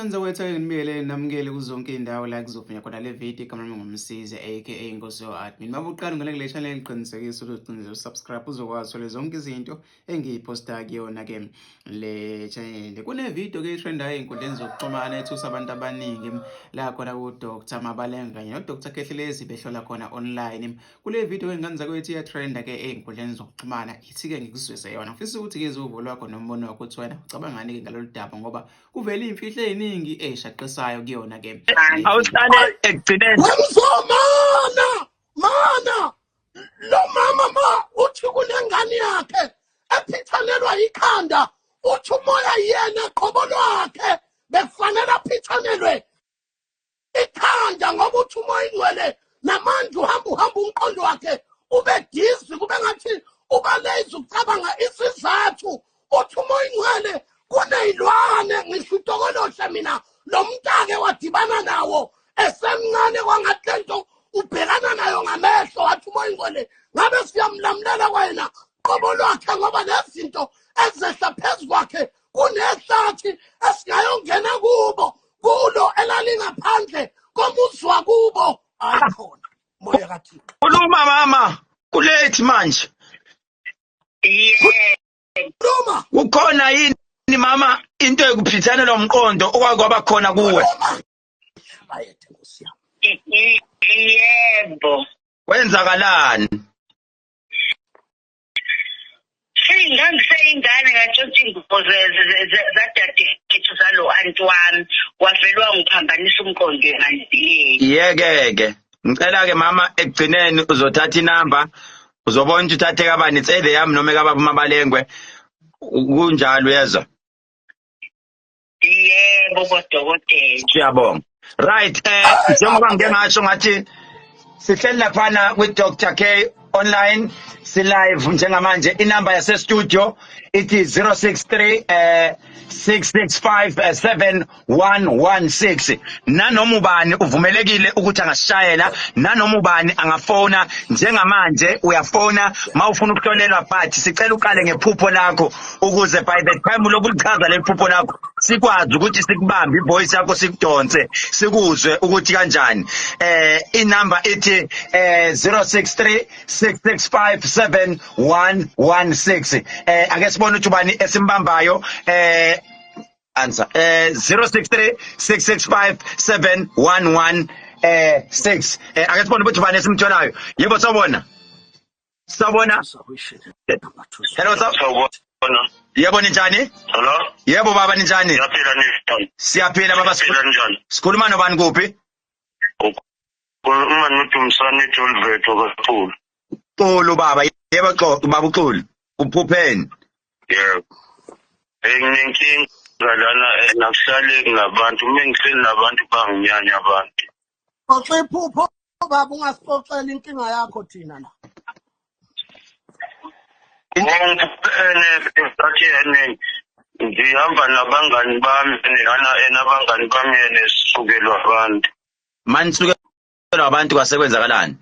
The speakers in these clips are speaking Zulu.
Ingane zakwethu ake nginibikele namukele kuzonke iy'ndawo la kuzovunywa khona le video. Igama lami nguMsizi aka Inkosi yo-Admin. Uma uqala ungena kule channel, qinisekisa ukuthi ucinze usubscribe uzokwazi uthole zonke izinto engiyiphosta kuyona-ke le channel. Kune-video ke etrendayo ey'nkundleni zokuxhumana ethusa abantu abaningi la khona ku-Dr Mabalengwe kanye no-Dr Khehlelezi behlola khona online. Kule video ingane zakwethu iyatrenda ke ey'nkundleni zokuxhumana, ithi-ke ngikuzwise yona. Ngifisa ukuthi ngizwe uvo lwakho nombono wakho ukuthi wena ucabangani-ke ngalolu daba, ngoba kuvele iy'mfihlo ey'ningi ey'shaqisayo kuyona ke. Awuhlale ekugcineni. Wemzomana mana lo mama ma uthi kunengane yakhe ephithanelwa ikhanda, uthi umoya yena qobo lwakhe bekufanele aphithanelwe ikhanda ngoba uthi umoya ingcwele namanje uhamba uhamba umqondo wakhe ube dizzy, kube ngathi uba lazy ukucabanga isizathu. Uthi umoya ingcwele kuneyilwane, ngisho utokoloshe mina lo mntake wadibana nawo esemncane, kwangathi lento ubhekana nayo ngamehlo. Wathi umoya ingcwele ngabe siyamlamulela kwayena qobo lwakhe, ngoba lezinto ezehla phezu kwakhe kunehlathi esingayongena kubo kulo elalingaphandle komuzi wakubo. Hayi khona moya kaThixo. Khuluma mama, kulethi manje. Khuluma. Kukhona yini mama into ekuphithanelwa umqondo okwake kwaba khona kuwe? Bayethe Nkosi yami. Yebo. Kwenzakalani? Ngangiseyingane, ngantshontsha ingubo zadadewethu zalo anti wami, wavele wangiphambanisa umqondo engandileni. Yeke-ke ngicela-ke mama, ekugcineni uzothatha inamba, uzobona ukuthi uthathe kabani, it's either yami noma ekababa uMabalengwe, kunjalo, uyezwa? Yebo bodokotela. Siyabonga. Right, njengoba ngike ngasho ngathi sihleli laphana kwi-Dr K online, si-live njengamanje. Inamba yase-studio ithi 063 665 7116. Nanoma ubani uvumelekile ukuthi angasishayela, nanoma ubani angafona njengamanje, uyafona ma ufuna ukuhlolelwa, but sicela uqale ngephupho lakho ukuze by the time lokhu lichaza leli phupho lakho sikwazi ukuthi sikubambe ivoice yakho, sikudonse, sikuzwe ukuthi kanjani. Inamba ithi 063 665 7116. Ake sibone ukuthi ubani esimbambayo. Answer 063 665 711 6. Ake sibone ukuthi ubani esimtholayo. Yebo, sawubona, sawubona. Hello, Sawubona. Yebo, ninjani? Hello. Yebo baba, ninjani? Siyaphila, ninjani? Siyaphila baba. Siyaphila, ninjani? Sikhuluma nobani, kuphi? Uma noDumsane Jolvetho kakhulu. Xulu baba, yebo xo baba uXulu, uphupheni? Yebo. Nginenkinga lana, nakuhlaleki nabantu, uma ngihleli nabantu banginyanya abantu. Xoxa iphupho baba, ungasixoxela inkinga yakho thina la. Ene ngathi ene ngihamba nabangani bami ene ana abangani bami ene sisukelwa abantu. Manisukelwa abantu, kwasekwenzakalani?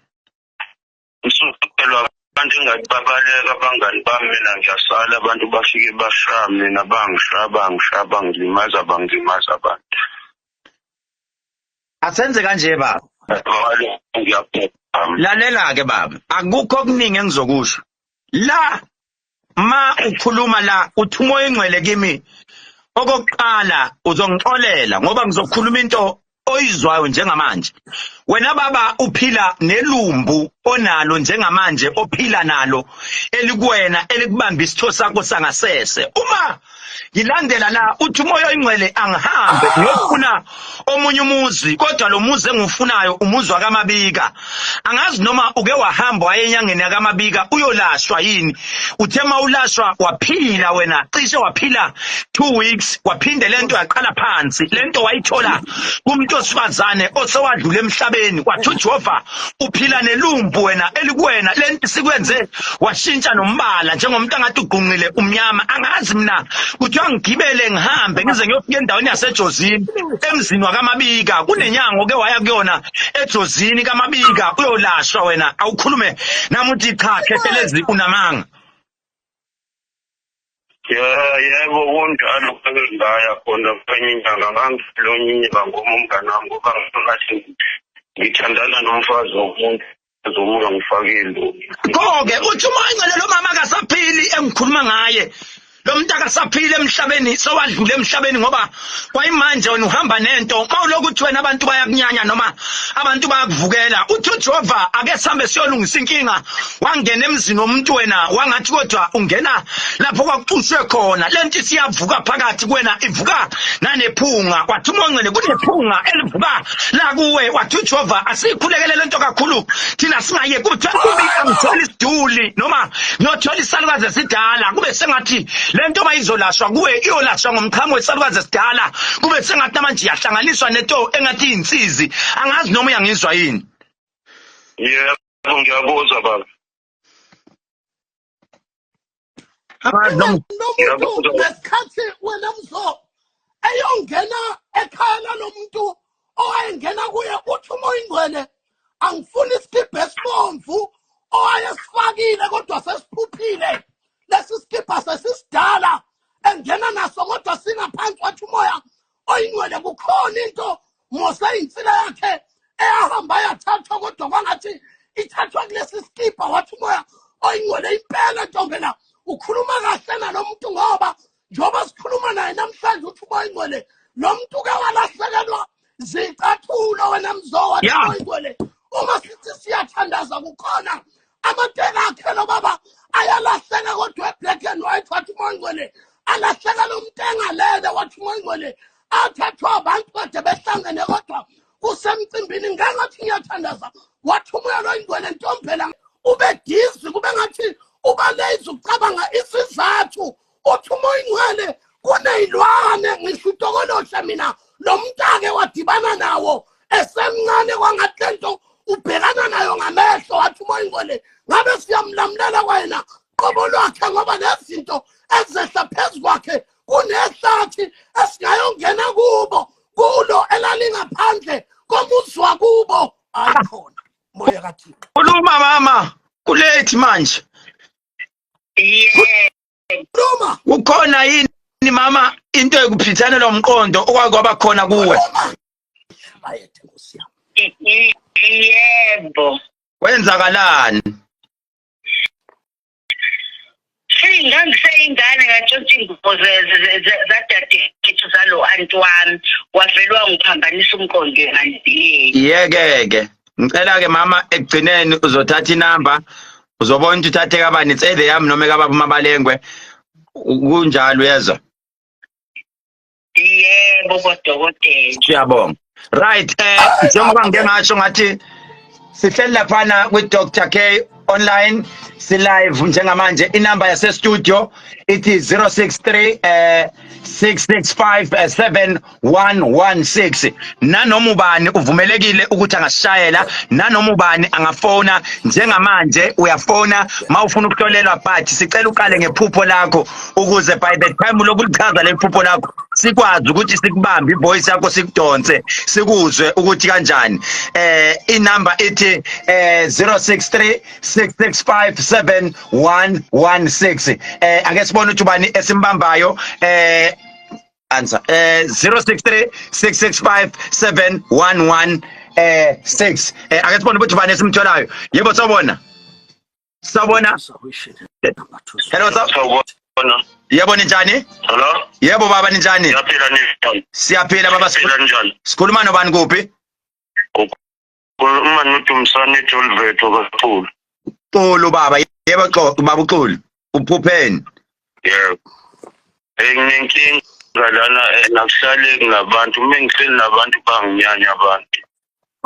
Ngisukelwa abantu engathi babaleka abangani bami, mina ngiyasala, abantu bafike bashaya mina, bangishaya, bangishaya, bangilimaza, bangilimaza abantu. Asenze kanje baba. Ngiyaphupha. Lalela ke baba, akukho okuningi engizokusho la. Ma ukhuluma la uthi umoya ingcwele kimi, okokuqala uzongixolela ngoba ngizokhuluma into oyizwayo njengamanje. Wena baba uphila nelumbu onalo njengamanje, ophila nalo elikuwena, elikubamba isitho sakho sangasese. Uma ngilandela la uthi umoya oyingcwele angihambe ngiyofuna omunye umuzi, kodwa lo muzi engiwufunayo umuzi wakaMabika. Angazi noma uke wahamba waye enyangeni yakaMabika uyolashwa yini. Uthe uma ulashwa waphila wena, cishe waphila 2 weeks, waphinde lento yaqala phansi. Lento wayithola kumuntu osifazane osewadlula emhlabeni. Wathi uJehova uphila nelumbu wena elikuwena, lento sikwenze washintsha nombala njengomuntu angathi ugqunqile umnyama. Angazi mina, kuthiwa ngigibele ngihambe ngize ngiyofika endaweni yaseJozini, emzini wakaMabika. Kunenyango ke waya kuyona eJozini kaMabika uyolashwa wena? Awukhulume nami uthi cha, Khehlelezi unamanga. Yebo kunjalo, ngake ngaya khona kwenye inyanga, ngangilonye inyanga ngoma umngane wami ngoba ngathi ngithandana nomfazi womuntu omunye angifakile. Pho-ke uthi uMoya oNgcwele lo mama akasaphili engikhuluma ngaye. Lo muntu akasaphili emhlabeni, sewadlula emhlabeni ngoba kwayimanje wena uhamba nento. Uma ulokhu uthi wena abantu bayakunyanya noma abantu bayakuvukela, uthi uJehova ake sihambe siyolungisa inkinga. Wangena emzini womuntu wena, wangathi kodwa ungena lapho kwakucushwe khona. Le nto isiyavuka phakathi kuwena, ivuka nanephunga. Wathi uMoya oNgcwele kunephunga elivuka la kuwe. Wathi uJehova asiyikhulekele lento kakhulu, thina singaye kuthiwa kubi angithola isiduli noma ngiyothola isalukazi esidala, kube sengathi lento mayizolashwa kuwe iyolashwa ngomchamo wesalukazi esidala, kube sengathi namanje iyahlanganiswa nento engathi iyinsizi. Angazi noma uyangizwa yini. Yebo, ngiyakuzwa baba. Angazi noma Lo muntu ngesikhathi wena mzo eyongena ekhaya lalo muntu owayengena kuye, uthi uMoya oyiNgcwele angifuni isikibha esibomvu owayesifakile kodwa sesiphuphile lesi sikibha sesisidala engena naso kodwa singaphansi. Wathi uMoya oyiNgcwele kukhona into mose insila yakhe eyahamba yathathwa kodwa kwangathi ithathwa kulesi sikibha. Wathi uMoya oyiNgcwele impela ntombela ukhuluma kahle nalo muntu ngoba njengoba sikhuluma naye namhlanje uthi uMoya oyiNgcwele lo muntu ke walahlekelwa zicathulo wena mzo. Wathi uMoya oyiNgcwele uma sithi siyathandaza kukhona amateka akhe lo baba ayalahleka kodwa e-black and white. Wathi uMoya oyiNgcwele alahleka lo muntu engalele. Wathi uMoya oyiNgcwele athathwa abantu kade behlangene kodwa kusemcimbini ngangathi ngiyathandaza. Wathi uMoya loyiNgcwele ntombela ube dizzy, kube ngathi uba lazy ukucabanga isizathu. Uthi uMoya oyiNgcwele kuney'lwane ngisho utokoloshe mina lo muntu ake wadibana nawo esemncane, kwangathi le nto ubhekana nayo ngamehlo. Wathi uMoya oyiNgcwele ngabe siyamlamulela kwayena qobo lwakhe ngoba lezi zinto ezehla phezu kwakhe kunehlathi esingayongena kubo kulo elalingaphandle komuzi wakubo. Hayi khona moya kaThixo. Khuluma mama, kulethi manje. Yebo. Khuluma. Kukhona yini mama into ekuphithanelwa umqondo okwake kwaba khona kuwe? Khuluma bayethe nkosi yami. Yebo. Kwenzakalani? Ngangiseyingane ngatshontsha ingubo zadadewethu zalo anti wami, wavele wangiphambanisa umqondo emandileni. Yeke-ke ngicela-ke mama ekugcineni uzothatha inamba, uzobona ukuthi uthathe kabani, it's either yami noma ekababa uMabalengwe. Kunjalo, uyezwa? Yebo bodokotela. Siyabonga. Right, njengoba ngike ngasho ngathi sihleli laphana kwi-Dr K online, si-live njengamanje. Inamba yase-studio ithi 063 665 7116. Nanoma ubani uvumelekile ukuthi angasishayela, nanoma ubani angafona njengamanje. Uyafona mawufuna ukuhlolelwa, but sicela uqale ngephupho lakho ukuze by the time lokhu lichaza leli phupho lakho sikwazi ukuthi sikubambe ivoice yakho, sikudonse, sikuzwe ukuthi kanjani. Inamba ithi 063 665 7116. Ake sibone ukuthi ubani esimbambayo. Answer 063 665 711 6. Ake sibone ukuthi ubani esimtholayo. Yebo, sawubona, sawubona. Hello, Sawubona. Yebo, ninjani? Hello. Yebo baba, ninjani? Siyaphila, ninjani? Siyaphila baba. Siyaphila, njani? Sikhuluma nobani, kuphi? Uma noDumsane eJolvetho kakhulu. Xulu baba. Yebo xo baba uXulu, uphupheni? Yebo. Nginenkinga lana, nakuhlaleki nabantu, uma ngihleli nabantu banginyanya abantu.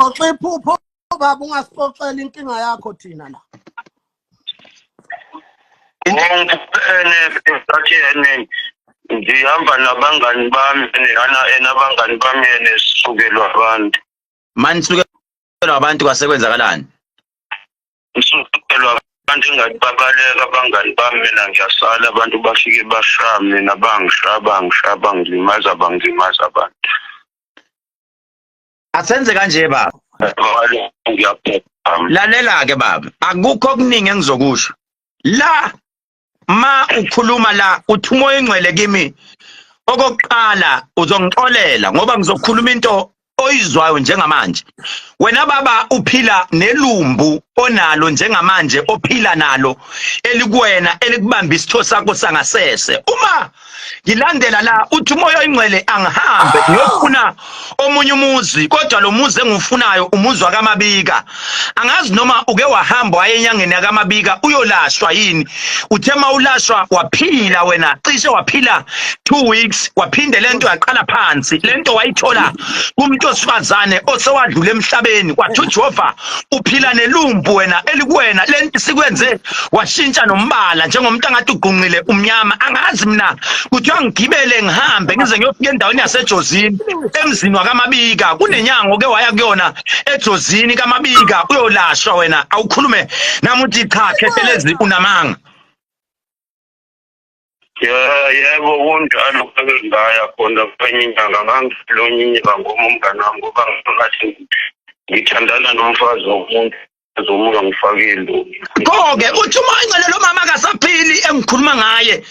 Xoxa iphupho baba, ungasixoxela inkinga yakho thina la. Ene ngathi ene ngihamba nabangani bami ene abangani bami ene sisukelwa abantu. Manisukelwa abantu, kwasekwenzakalani? Ngisukelwa abantu engathi babaleka abangani bami, mina ngiyasala, abantu bafike bashaya mina, bangishaya, bangishaya, bangilimaza, bangilimaza abantu. Asenze kanje baba. Ngiyaphaphama. Lalela ke baba, akukho okuningi engizokusho la. Ma ukhuluma la uthi umoya oyingcwele kimi, okokuqala uzongixolela ngoba ngizokhuluma into oyizwayo njengamanje. Wena baba uphila nelumbu onalo njengamanje, ophila nalo elikuwena, elikubamba isitho sakho sangasese. Uma ngilandela la uthi umoya oyingcwele angihambe ngiyofuna omunye umuzi, kodwa lo muzi engiwufunayo umuzi wakaMabika. Angazi noma uke wahamba waye enyangeni yakaMabika uyolashwa yini. Uthe mawulashwa waphila wena, cishe waphila 2 weeks, waphinde lento yaqala phansi. Lento wayithola kumuntu osifazane osewadlula emhlabeni. Wathi uJehova uphila nelumbu wena elikuwena, lento sikwenze washintsha nombala njengomuntu angathi ugqunqile umnyama. Angazi mina, kuthiwa ngigibele ngihambe ngize ngiyofika endaweni yaseJozini emzini wakaMabika, kunenyango ke waya kuyona eJozini kaMabika uyolashwa. Wena awukhulume nami uthi cha Khehlelezi unamanga. Ya, yebo kunjalo, ngake ngaya khona kwenye inyanga, ngangilonye inyanga ngoma umngane wami ngoba ngathi ngithandana nomfazi womuntu omunye angifakile. Pho-ke uthi umoya oyingcwele lo mama akasaphili engikhuluma ngaye,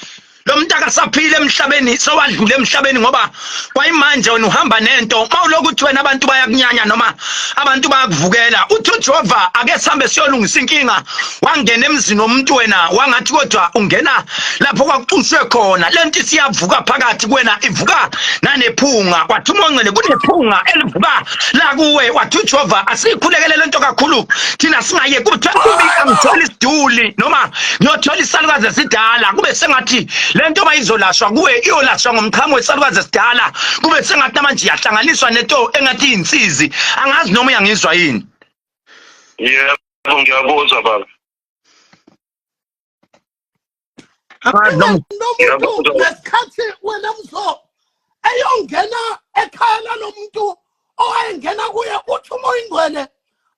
lo muntu akasaphili emhlabeni, sewadlula emhlabeni, ngoba kwayimanje wena uhamba nento mawulokhu uthi wena abantu bayakunyanya noma abantu bayakuvukela. Uthi uJehova ake sihambe siyolungisa inkinga. Wangena emzini womuntu wena, wangathi kodwa ungena lapho kwakucushwe khona, lento isiyavuka phakathi kuwena, ivuka nanephunga. Wathi umoya ongcwele kunephunga elivuka la kuwe. Wathi uJehova asiyikhulekele lento kakhulu thina singaye kuthiwa kubika ngithola isiduli noma ngiyothola isalukazi esidala, kube sengathi lento bayizolashwa kuwe iyolashwa ngomchamo wesalukazi esidala, kube sengathi namanje iyahlanganiswa nento engathi iyinsizi. Angazi noma uyangizwa yini. Yebo, ngiyakuzwa baba. Angazi noma Lo muntu ngesikhathi wena mzo eyongena ekhaya lalo muntu owayengena kuye, uthi umoya ingcwele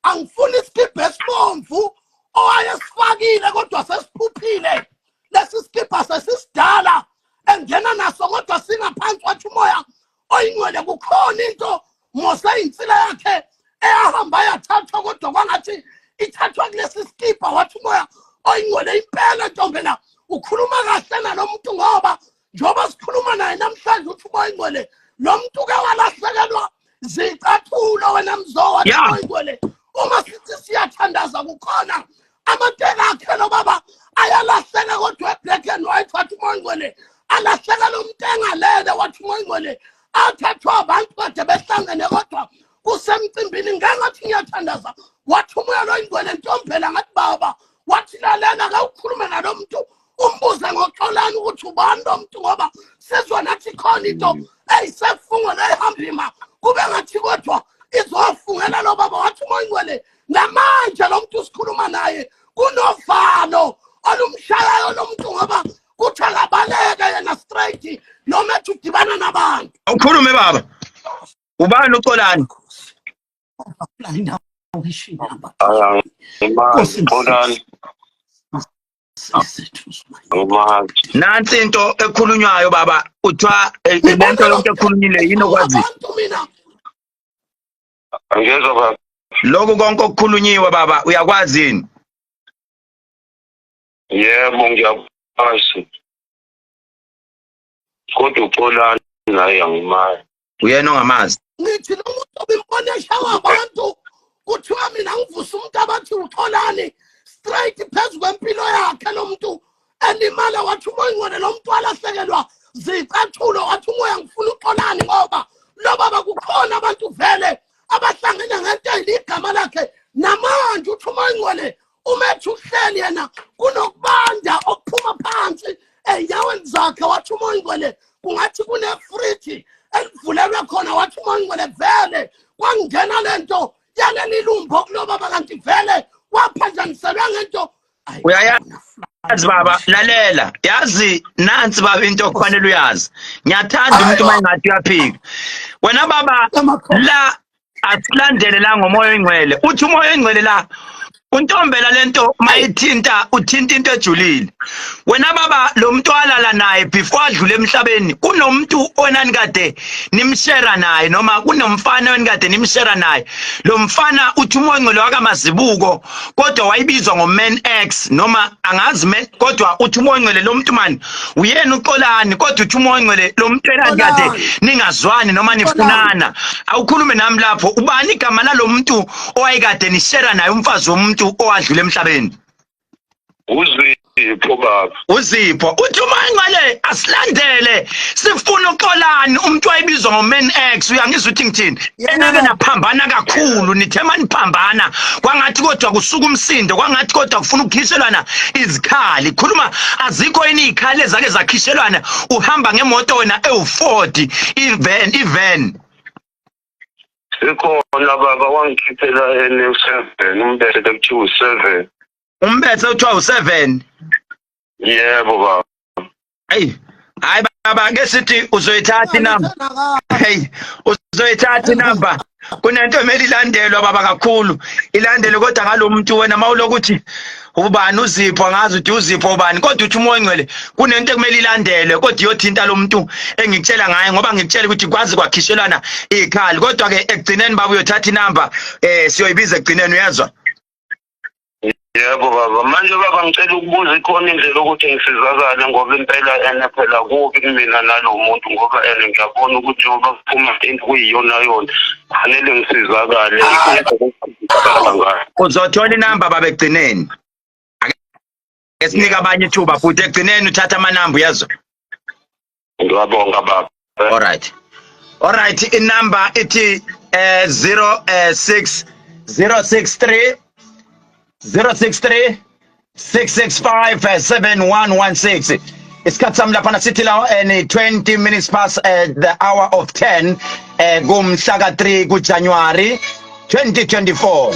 angifuni isikibha esibomvu owayesifakile kodwa sesiphuphile lesi sikibha sesisidala engena naso kodwa singaphansi. Wathi umoya oyingcwele kukhona into mose insila yakhe eyahamba yathathwa kodwa kwangathi ithathwa kulesi sikibha. Wathi umoya oyingcwele impela ntombela ukhuluma kahle nalo muntu, ngoba njengoba sikhuluma naye namhlanje uthi umoya oyingcwele lo muntu ke walahlekelwa zicathulo wena mzo. Wathi umoya oyingcwele uma sithi siyathandaza kukhona amateka akhe lo baba ayalahleka kodwa e-black and white. Wathi umoya oyingcwele alahleka lo muntu engalele. Wathi umoya oyingcwele athathwa abantu kade behlangene kodwa kusemcimbini, ngangathi ngiyathandaza. Wathi umoya loyingcwele ntombela, ngathi baba. Wathi lalela ke ukhulume nalo muntu umbuze ngoXolani ukuthi ubani lo muntu, ngoba sizwa nathi khona into eyisefungo leyihambima kube ngathi kodwa izofungela lo baba. Wathi umoya oyingcwele namanje lo muntu sikhuluma naye kunovalo olumshayayo lo muntu, ngoba kuthi akabaleke yena straight noma ethi udibana nabantu. Awukhulume baba, ubani uXolani? Angimazi Xolani, angimazi. Nansi into ekhulunywayo baba, uthiwa lento yonke ekhulunyile yini okwazi? Abantu mina Angizwa baba. Lokhu konke okukhulunyiwe baba uyakwazi yini? Yebo, ngiyakwazi, kodwa uXolani naye angimazi. Uyena ongamazi. Ngithi lo muntu obimbona eshawa abantu, kuthiwa mina ngivusa umuntu abathi uXolani straight phezu kwempilo yakhe lo muntu elimala. Wathi umoya ingcwele lo muntu walahlekelwa zicathulo. Wathi umoya ngifuna uXolani ngoba lo baba kukhona abantu vele abahlangene ngento eyigama lakhe. Namanje uthi umoya ingcwele uma ethi uhleli yena kunokubanda okuphuma phansi ey'nyaweni zakhe. Wathi umoya ingcwele kungathi kunefriji elivulelwe khona. Wathi umoya ingcwele vele kwangena lento yaleli lumbo kulo baba, kanti vele waphanjaniselwa ngento. Uyayazi baba, lalela, yazi nansi baba into okufanele uyazi. Ngiyathanda umuntu uma engathi uyaphika. Wena baba la asilandele la ngomoya oyingcwele. Uthi umoya oyingcwele la Untombela lento mayithinta uthinta into ejulile. Wena baba lo muntu alala naye before adlule emhlabeni kunomuntu onanikade nimshare naye noma kunomfana onikade nimshare naye. Lo mfana uthi uMongcwele wakamazibuko kodwa wayibizwa ngoMan X noma angazi man kodwa uthi uMongcwele lo muntu mani uyena uXolani kodwa uthi uMongcwele lo muntu enanikade ningazwani noma nifunana. Awukhulume nami lapho ubani igama lalomuntu owayekade nishera naye umfazi womuntu owadlula emhlabeni? Uzipho baba. Uzipho uthi uma ingcwele asilandele sifuna uXolani umuntu wayebizwa ngoMan X uyangizwa ukuthi ngithini enake naphambana kakhulu nithe maniphambana kwangathi kodwa kusuka umsindo kwangathi kodwa kufuna ukukhishelwana izikhali khuluma azikho yini izikhali ezake zakhishelwana uhamba ngemoto wena ewu40 ivan ivan Sikhona baba wangikhiphela ene u7 umbethe kuthiwa u7. Umbethe kuthiwa u7. Yebo baba. Hey, hayi baba ke sithi uzoyithatha inamba. Hey, uzoyithatha inamba. Kunento emele ilandelwa baba kakhulu. Ilandelwe kodwa ngalomuntu wena mawulokuthi ubani uzipho angazi ukuthi uzipho ubani kodwa uthi umoya ongcwele kunento ekumele ilandelwe kodwa iyothinta lo muntu engikutshela ngaye ngoba ngikutshela ukuthi kwazi kwakhishelwana ikhali kodwa ke ekugcineni baba uyothatha inamba eh siyoyibiza ekugcineni uyezwa Yebo baba, manje baba ngicela ukubuza ikhona indlela yokuthi ngisizakale ngoba impela ene phela kubi kumina nalo muntu ngoba ene ngiyabona ukuthi njengoba kuphuma into kuyiyona yona kufanele ngisizakale ikhona indlela yokusizakala ngayo. Uzothola inamba baba ekugcineni. Ake sinike abanye ithuba futhi ekugcineni uthatha amanamba uyezwa. Ngiyabonga baba. All right. All right, inamba ithi eh 06 063 063 665 7116. Isikhathi sami lapha sithi la eh, 20 minutes past the hour of 10 eh kumhla ka 3 kuJanuary 2024.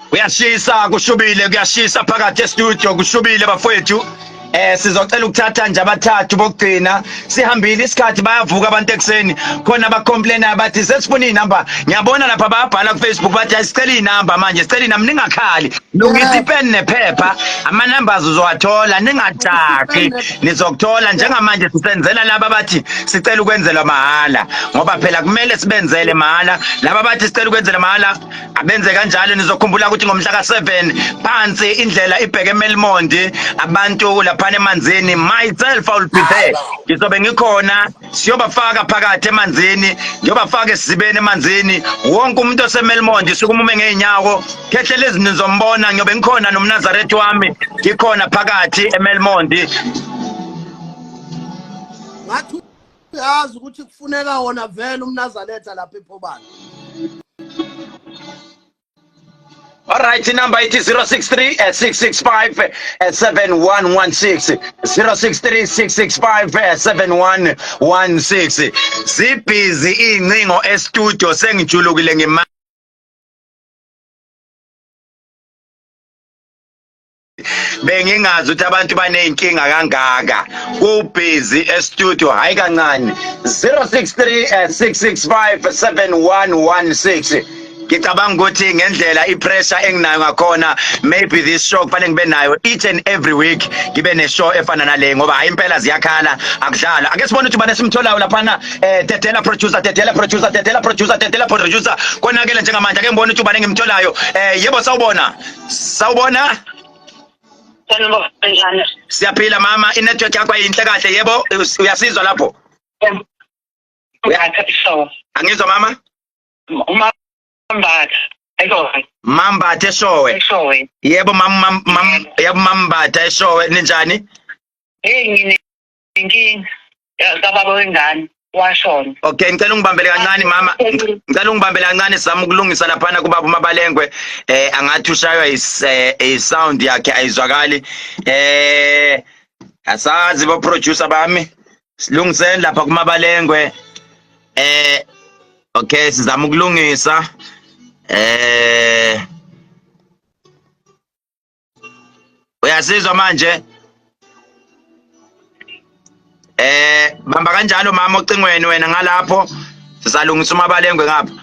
Kuyashisa kushubile kuyashisa phakathi e-studio kushubile bafowethu. Eh sizocela ukuthatha nje abathathu bokugcina sihambile isikhathi bayavuka abantu ekseni khona ba complain abathi sesifuna inamba ngiyabona lapha bayabhala ku Facebook bathi asicela inamba manje sicela inamba ningakhali lungisa ipen nephepha ama numbers uzowathola ningajahi nizokuthola njengamanje sisenzela laba bathi sicela ukwenzelwa mahhala ngoba phela kumele sibenzele mahhala laba bathi sicela ukwenzela mahhala abenze kanjalo nizokhumbula ukuthi ngomhla ka-7 phansi indlela ibheke emelmondi abantu laphana emanzini myself I will be there ngizobe ngikhona siyobafaka phakathi emanzini ngiyobafaka esizibeni emanzini wonke umuntu osemelmondi suke umume ngey'nyawo Khehlelezi nizombona ngiyobe ngikhona nomnazaretha wami ngikhona phakathi emelmondi ngathi uyazi ukuthi kufuneka wona vele umnazaretha lapha ephobane. All right, number ithi 063 665 7116 063 665 7116 Zibhizi incingo e-studio sengijulukile ngima bengingazi ukuthi abantu baney'nkinga kangaka kubhizi e-studio hhayi kancane 063 665 7116 ngicabanga ukuthi ngendlela i-pressure enginayo ngakhona maybe this show kufanele ngibe nayo each and every week ngibe ne-show efana nale ngoba hayi impela ziyakhala akudlalwa ake sibone ukuthi ubani esimtholayo laphana eh dedela producer dedela producer dedela producer dedela producer konakele njengamanje ake ngibone ukuthi ubani engimtholayo eh yebo sawubona sawubona Sanibona njani? Siyaphila mama i-network yakho ayinhle kahle yebo uyasizwa lapho Mbatha Eshowe. Angizwa mama Umambatha Eshowe. Mambatha Eshowe. Eshowe. Yebo mam mam yebo mambatha Eshowe ninjani? Hey ngine inkinga kababa wengane washona. Okay ngicela ungibambele kancane mama ngicela ungibambele kancane sizama ukulungisa laphana kubaba uMabalengwe eh angathi ushaywa i sound yakhe ayizwakali eh asazi bo producer bami silungiseni lapha kuMabalengwe eh okay sizama ukulungisa eh Uyasizwa manje? Eh bamba kanjalo mama ocingweni wena ngalapho sisalungisa uMabalengwe ngapha.